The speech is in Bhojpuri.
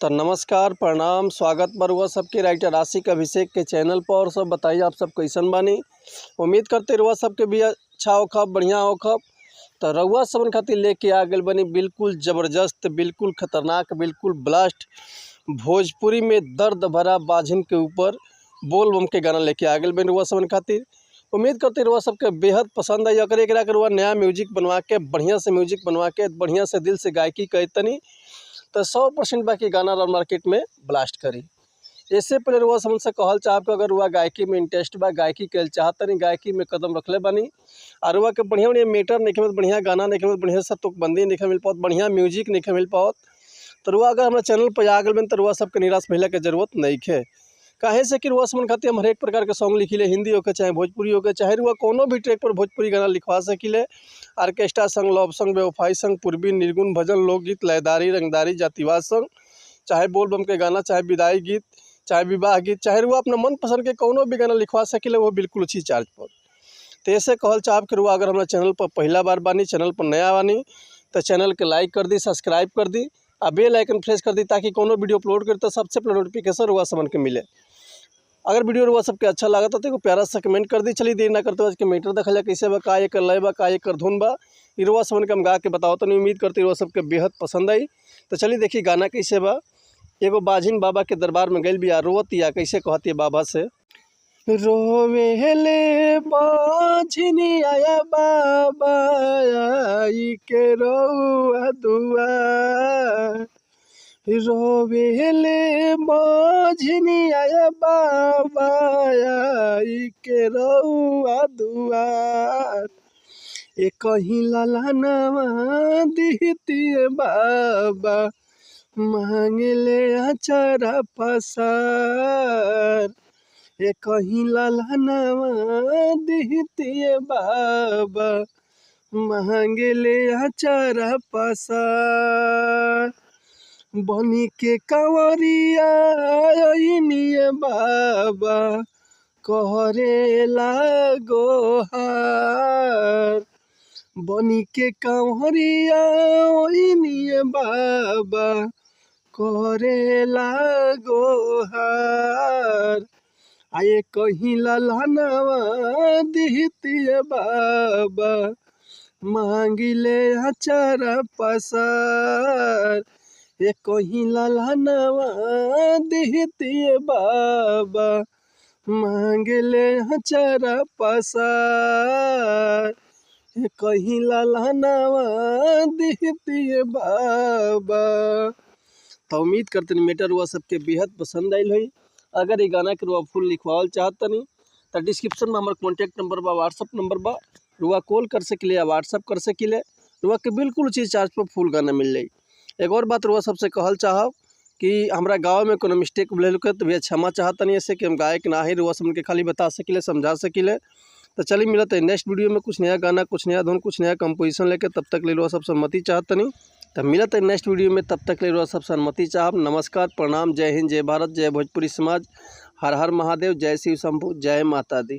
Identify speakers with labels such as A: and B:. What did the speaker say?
A: तो नमस्कार, प्रणाम, स्वागत बा रउआ सबके राइटर आशिक अभिषेक के चैनल पर। और सब बताइए आप सब कैसन बानी। उम्मीद करते रउआ सबके भी अच्छा होखब, बढ़िया होखब। तो रउआ सबन खातिर लेके आ गइल बानी बिल्कुल ज़बरदस्त, बिल्कुल खतरनाक, बिल्कुल ब्लास्ट भोजपुरी में दर्द भरा बाझिन के ऊपर बोल बम के गाना लेके आ गइल बानी रउआ सबन खातिर। उम्मीद करते रउआ सबके बेहद पसंद आई। अगर एकरा के रउआ नया म्यूजिक बनवा के, बढ़िया से म्यूजिक बनवा के, बढ़िया से दिल से गायकी करतनी तो 100% बाकी गाना रउआ मार्केट में ब्लास्ट करी। इससे पहले रउआ सबन से कहल चाहब कि अगर रउआ गायकी में इंटरेस्ट बा, गायकी कइल चाहतनी, गायकी में कदम रखले बानी और रउआ के बढ़िया बढ़िया मैटर नइखे मिलत, बढ़िया गाना नइखे मिलत, बढ़िया से तुकबंदी नइखे मिल पावत, बढ़िया म्यूजिक नइखे मिल पावत, तो रउआ अगर हमारा चैनल पर आ गइल बानी तो रउआ सबके निराश भइला के जरूरत नइखे। काहे से कि रउआ सबन खातिर हम हरेक प्रकार के सॉन्ग लिखिले, हिंदी होके चाहे भोजपुरी होके, चाहे रउआ कोनो भी ट्रैक पर भोजपुरी गाना लिखवा सकिले। ऑर्केस्ट्रा संग, लव संग, बेवफाई संग, पूर्वी निर्गुण, भजन, लोकगीत, लयदारी, रंगदारी, जातिवाद संग, चाहे बोल बम के गाना, चाहे विदाई गीत, चाहे विवाह गीत, चाहे रउआ अपना मन पसंद के कोनो भी गाना लिखवा सकिले, वो बिल्कुल उसी चार्ज पर। तो ऐसे कहल चाहब कि रउआ अगर हमारा चैनल पर पहला बार बानी, चैनल पर नया बानी तो चैनल के लाइक कर दी, सब्सक्राइब कर दी आ बेल आइकन प्रेस कर दी ताकि कोनो वीडियो अपलोड करी तो सबसे पहले नोटिफिकेशन रउआ सबन के मिले। अगर वीडियो रउआ सबके अच्छा लागत तो एगो प्यारा सा कमेंट कर दी। चलिए देर ना करते हुए आज के मैटर देखल जाए कैसे बा, का एकर लय बा, का एकर धुन बा, ई रउआ सबन के हम गा के बताओ तनी। उम्मीद करते रउआ सबके बेहद पसंद आई। तो चलिए देखिए गाना कैसे बा। एगो बाझिन बाबा के दरबार में गइल बिया, रोवतिया, कैसे कहती बाबा से। रोवेले बाझिनिया बाबा आई के रउआ दुआर, रोवेले बाझिनिया बाबा आई के रउआ दुआर, ए कहीं ललनवा दिहती बाबा मांगले अचरा पसार, ए कहीं ललनवा दिहती बाबा मांगले अचरा पसार, बनी के कंवरिया अइनिए बाबा करे गोहार, बनी के कंवरिया अइनिए बाबा करे गोहार, आये कहीं ललनवा दिहती बाबा मांगिले अचरा पसार, ए कहीं ललनवा दिहती बाबा मांगले अचरा पसार, ए कहीं ललनवा दिहती बाबा। तो उम्मीद करतनी मैटर रउआ सबके बेहद पसंद आइल होई। अगर ये गाना के रउआ फुल लिखवावल चाहतनी तो डिस्क्रिप्शन में हमार कॉन्टैक्ट नंबर बा, व्हाट्सअप नंबर बा, रउआ कॉल कर सकिले या व्हाट्सअप कर सकिले। रउआ के बिल्कुल उचित चार्ज पर फुल गाना मिल जाई। एक और बात रउआ सबसे कहल चाहब कि हमरा गाँव में कोनो मिस्टेक भेल होखे तो भैया क्षमा चाहतनी, ऐसे कि हम गायक ना ही, रउआ सबन के खाली बता सकिले, समझा सकिले। तो चलिए मिलत है नेक्स्ट वीडियो में कुछ नया गाना, कुछ नया धुन, कुछ नया कंपोजिशन लेके। तब तक ले रउआ सब सहमति चाहतनी। तब मिलत है नेक्स्ट वीडियो में, तब तक ले रउआ सब सहमति चाहब। नमस्कार, प्रणाम, जय हिंद, जय भारत, जय भोजपुरी समाज, हर हर महादेव, जय शिव शंभू, जय माता दी।